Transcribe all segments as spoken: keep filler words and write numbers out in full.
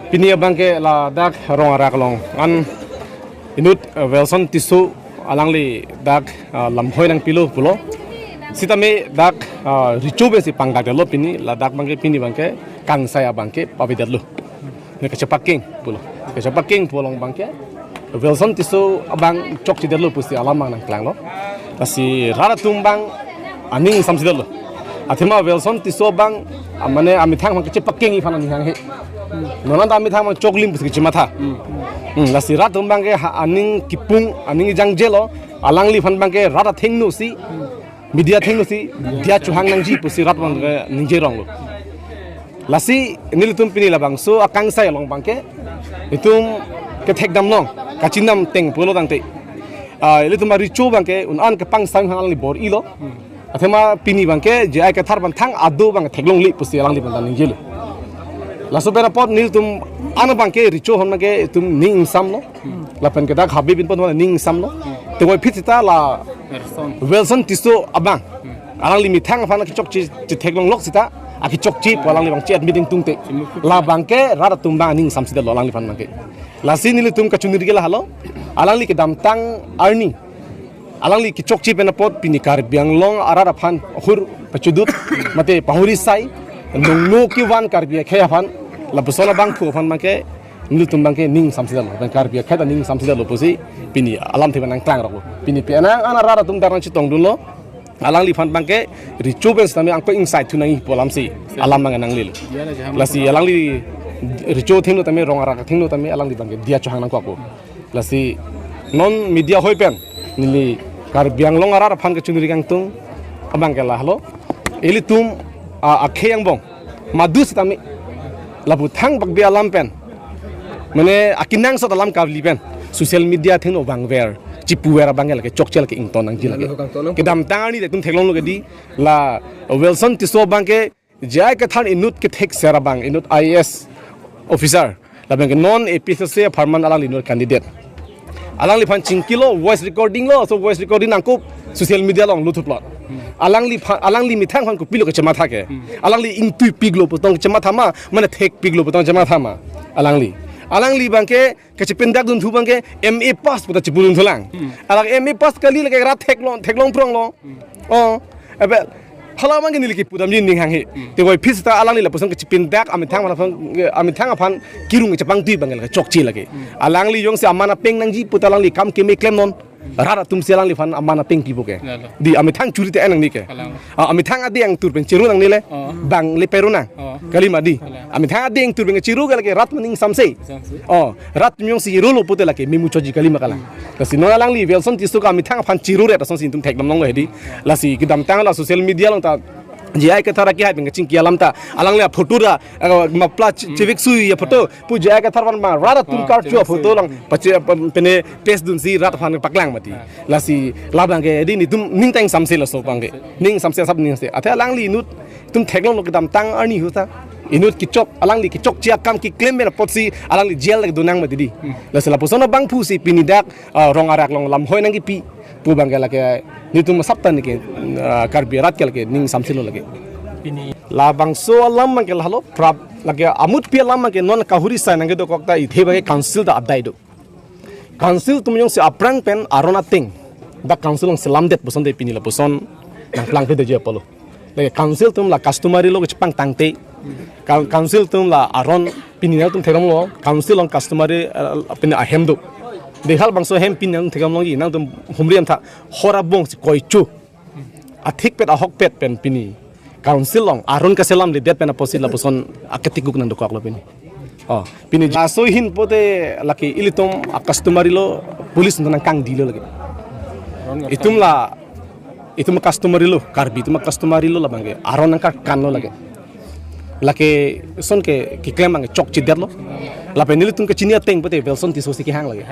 Pini abangke ladak Rong Arak along an inut, eh, Wilson Tisso alangli dak, ah, lamhoi nangpilo pulo. Sitame dak, ah, recho pensi pangdakdetlo pini, ladak abangke pini abangke kangsai abangke pavedetlo. Ne kachepakeng pulo. Kachepakeng pu along abangke Wilson Tisso abang chokchedetlo pusi alam abang nangklanglo. Lasi rat atum abang aning ingsamsedetlo. Athema Wilson Tisso abang, ah, mane amethang abang kachepakengji aphan aning hanghe. Non anta amethang abang choklim pusi kachematha. Hmm, lasi rat atum abangke ha aning kipung, aning ijangjelo, alangliphan abangke rat athengno si, media athengno si, diya chohang nangji pusi rat abangke ningjeronglo. Lasi nelitum pini labangso akangsai along abangke itum kethekdam long, kachinam ateng pulo tangte, ah, ilitum arecho abangke un-an kepangsai hang alangli bor-ilo. Athema pini abangke J I Kathar aphan thang ado abang theklongle pusi alangliphan ta ningjelo. Laso pen apot nelitum an abangke recho aphan abangke itum ning ingsamlo. Lapen ke dak Habib Binpon aphan ning ingsamlo. Tevoiphit seta la Wilson. Wilson Tisso abang, alangli methang aphan akechokche chetheklonglok seta, akechokche pu alangli abang che-admit ingtungte, labangke rat atum abang aning ingsamsedetlo alangliphan abangke. Lasi nelitum kachiniri ke lahelo, alangli kedamtang arni alangli kechokche pen apot pini Karbi Anglong arat aphan hur pachudut mate pahuri sai, nongno kevan Karbi akhei aphan, lapuson abangphu aphan abangke nelitum abangke ning ingsamsedetlo, pen Karbi akhei ta ning ingsamsedetlo pusi pini alamthe abang nangklangroklo. Pini penang an arat atum dak nangchetongdunlo, alangliphan abangke recho pen sitame angko ingsai thu nangji pu alamsi alam abang nanglelo. Lasi alangli recho athengno tame, Rong Arak athengno tame alangli abangke diya chohang nangkokpo. Lasi non media hoi pen neli Karbi Anglong arat aphan kachiniri kangtung abangke lahelo. Ilitum, ah, akhei angbong madu sitame lapu thang bakbe alam pen, mane akenangsot alam kaveli pen social media athengno vangver, chipuver abangke lake chokche lake ington nangji lake. Kedamtang arni itum theklonglo ke di, la Wilson Tisso abangke J I Kathar inut kethekser abang, inut I A S officer, labangke non A P H L C apharman alangli inut candidate. Alangliphan chingkilo, voice recording lo, so voice recording nangkup social media along luthuplot. Alangliphan, alangli methang aphan kopilo kachematha ke. Alangli ingtuipiklo pu tong chematha ma, mane thekpiklo pu tong chematha ma alangli. Alangli abangke kachepindakdunthu abangke M A pass pu ta chepudunthulang. Alangli M A pass kali lake rat theklong, theklong pronglo. Oh, ebe, hala abangke neli kepudamji ning hanghe. Tevoiphit seta alangli lapuson kachepindak amethang aphan, amethang aphan kirung chepangtui abangke lake chokche lake. Alangli jongsi aman apeng nangji pu ta alangli kam keme klemnon. Rat atumsi alangliphan aman apeng pipo ke. Di amethang churi te-en nangne ke. Ah, amethang adeng angtur pen chiru nangne le. Bang le peru nang. Kalima di. Amethang adeng angtur pen chiru ke lake rat aning ingsamse. Oh, rat atum jongsi chirulo pute lake memuchotji kalima kalang. Lasi non alangli Wilson Tisso ke amethang aphan chiruret asonsi itum thekdam longlo hedi. Lasi kedamtang la social media along ta J I Kathar akehai pen kachingki alam ta alangli aphoto ra, ah, mapla che-, cheveksui aphoto pu J I Kathar aphan ma rat atum karcho aphoto lang pache, ah, pene paste dunsi rat aphan paklang mati. Lasi labangke di nelitum ning ta ingsamse laso abangke. Ning ingsamse asap ning ingsamse. Athe alangli inut itum theklonglo kedamtang arni ahut ta inut kechok, alangli kechokche akam keklem pen apotsi alangli jail lake donang mati di. Lasi lapuson abangphusi pini dak, ah, Rong Arak along lamhoi nangkepi pu abangke lake nelitum asap ta neke, ah, Karbi arat ke lake ning ingsamselo lake. Pini labangso alam abangke lahelo prap lake amutpi alam abangke non kahuri sai nangkedokok ta ithe abangke council ta adai do. Council atum jongsi aphrang pen aron ateng dak council along selamdet puson te pini lapuson nangplangkledetji apotlo. Lake council atum la customary law kachepangtangte. Coun-, council atum la aron pini nangtum theklonglo, council along customary, eh, pini ahem do. Dei halabangso ahem pini nangtum theklonglo, nangtum humri amtha hor abongsi koichu. Athikpet ahokpet pen pini council along aron kaselamledet pen apotsi lapuson aketikuk nangdokoklo pini. Oh, pini laso ahin pute lake ilitum a-customary law police nangkangdilo lake. Itum la, itum customary law, Karbi atum customary law labangke aron nangkarkanlo lake. Lake ason ke keklem abangke chokchedetlo. Lapen nelitum kachini ateng pute Wilson Tisso si kehang lake.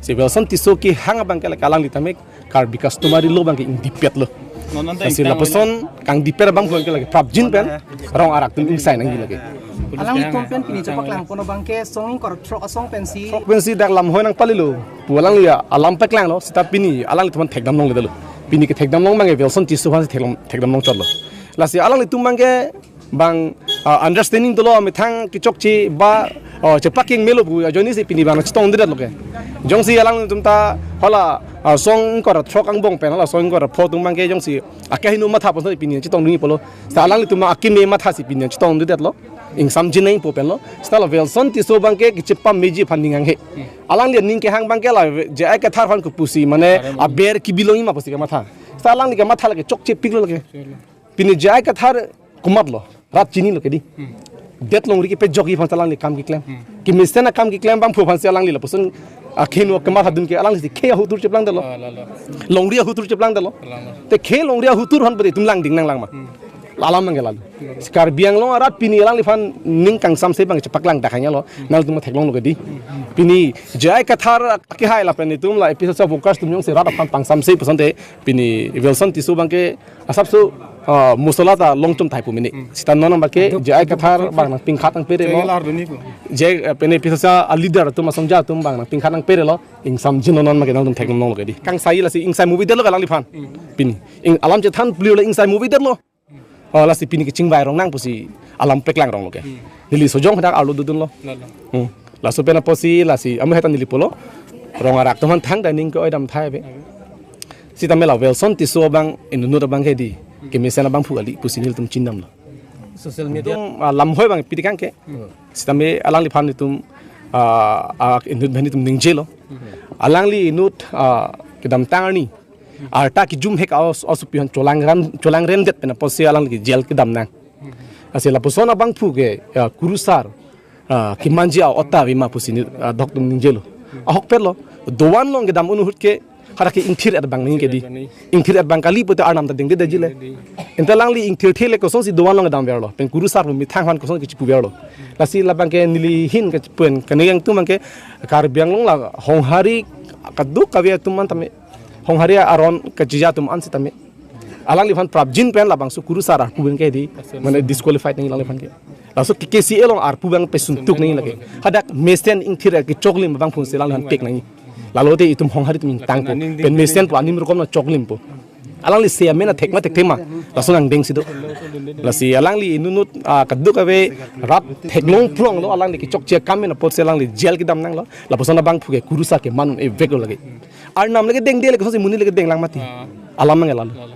Si Wilson Tisso kehang abangke lake alangli tame Karbi customary law abangke ingdipetlo. Non non ta si ingtang lapuson kangdipet abang abangke lake prapjin pen Rong Arak atum ingsai nangji lake. Alanglitum pen pini chepaklangpon abangke song ingkoi ra throk asong pensi. Throk pensi dak lamhoi nangpalilo pu alangli alam paklanglo seta pini alanglitum aphan thekdam longledetlo. Pini kethekdam long abangke Wilson Tisso aphan si theklong, thekdam longchotlo. Lasi alanglitum abangke bang, ah, understanding dolo amethang kechokche ba Oh, chepaking melo pu ajoine si pini bang chetongdedetlo ke. Jongsi alanglitum ta hala, ah, song ingkoi ra throk angbong pen hala song ingkoi ra pho atum abangke jongsi akehingno matha puson pini chetongdunji pulo. Seta alanglitum akeme matha si pini chetongdedetlo. Ingsamjin nangpo penlo. Seta la Welson Tisso abangke kechepameji aphan ning hanghe. Alangli aning kehang abangke la J I Kathar aphan kopusi mane aber kebi longjima pusi kematha. Seta alangli kematha lake chokchepiklo lake. Pini J I Kathar komatlo, rat chinilo ke dei. Hmm. Det longri kepejokji aphan alangli akam keklem. Hmm. Kemesen akam keklem abangphu aphansi alangli lapuson akehingno kematha dun ke alangli si khei ahutur cheplangdetlo. Ah, lalo. Longri ahutur cheplangdetlo. Lalo. Te khei longri ahutur aphan pute itum langding nanglang ma. Hmm. Alam nangke lalo. Karbi Anglong arat pini alangliphan ning kangsamse abang chepaklang dakhanya lo. Hmm. Nangtum theklonglo ke dei. Hmm. Pini J I Kathar akehai lapen itum la A P H L C workers atum jongsi rat aphan pangsamse pusonte pini Welson Tisso abangke asapso, ah, mosola ta longchom thai pu mene. Hmm. Seta non abangke J I Kathar abang nangpingkhat nangpere lo. J I Kathar duni pu. J, eh, pene A P H L C a leader atum asongja atum abang nangpingkhat nangpere lo. Ingsamjin non abangke nangtum theklonglo ke dei. Kangsai lasi ingsai movie detlo alangliphan. Hmm. Pini. Ing alam chethan plirlo ingsai movie detlo. Oh, lasi pini kechingvai rong nang pusi alam peklang ronglo ke. Hmm. Neli sojong hadak arlo dodunlo. Lalo. Hmm. Laso pen apotsi lasi amu heta neli pulo. Rong arat atum aphan thang dining ke-oi dam thai ave. Abe. Sitame la Welson Tisso abang inut abangke dei. Kemesen abangphu kali pusi nelitum chindamlo. Social media. Itum, ah, lamhoi abang piti kangke. Hmm. Sitame alangliphan itum, ah, ah, inut abang itum ningjelo. Hmm. Alangli inut, ah, kedamtang arni arta kejum hek aos aosopi aphan cholangran, cholangremdet pen apotsi alangli ke jail kedam nang. Lasi lapuson abangphu ke, ya, kurusar, ah, kemanji a-ot ta avema pusi ni, ah, doktum ningjelo. Ahokpetlo, dovan along kedam un ahut ke, hadak ke ingthir-et abang nangji ke dei. Ingthir-et abang kali pute arnam ta dengdedetji le. Ante alangli ingthirthe le kosonsi dovan along kedamverlo. Pen kurusar pu methang aphan koson kechipuverlo. Lasi labangke neli ahin ke pen kani yang atum abangke Karbi Anglong la honghari kadokave atum an tame. Honghari aron kachija atum an sitame. Alangliphan prapjin pen labangso kurusar arpu abangke dei, mane disqualified nangji alangliphan ke. Laso K K C A along arpu abang pesuntuk nangji lake. Hadak mesen ingthir kechoklim abangphu si alangliphan pek nangji. Lalote itum honghari atum ingtangpo. Pen mesen pu anim rokom nangchoklimpo. Alangli se amen athek ma thekthe ma. Laso nangdengsi do. Lasi alangli inut, ah, kadokave rat theklong phlonglo alangli kechokche akam pen apotsi alangli jail kedam nanglo. Lapuson abangphu ke kurusar keman un-e veklo lake. Arnam lake dengde lake kosonsi monit lake denglang mati. Ah. Alam nangke lalo. Lalo.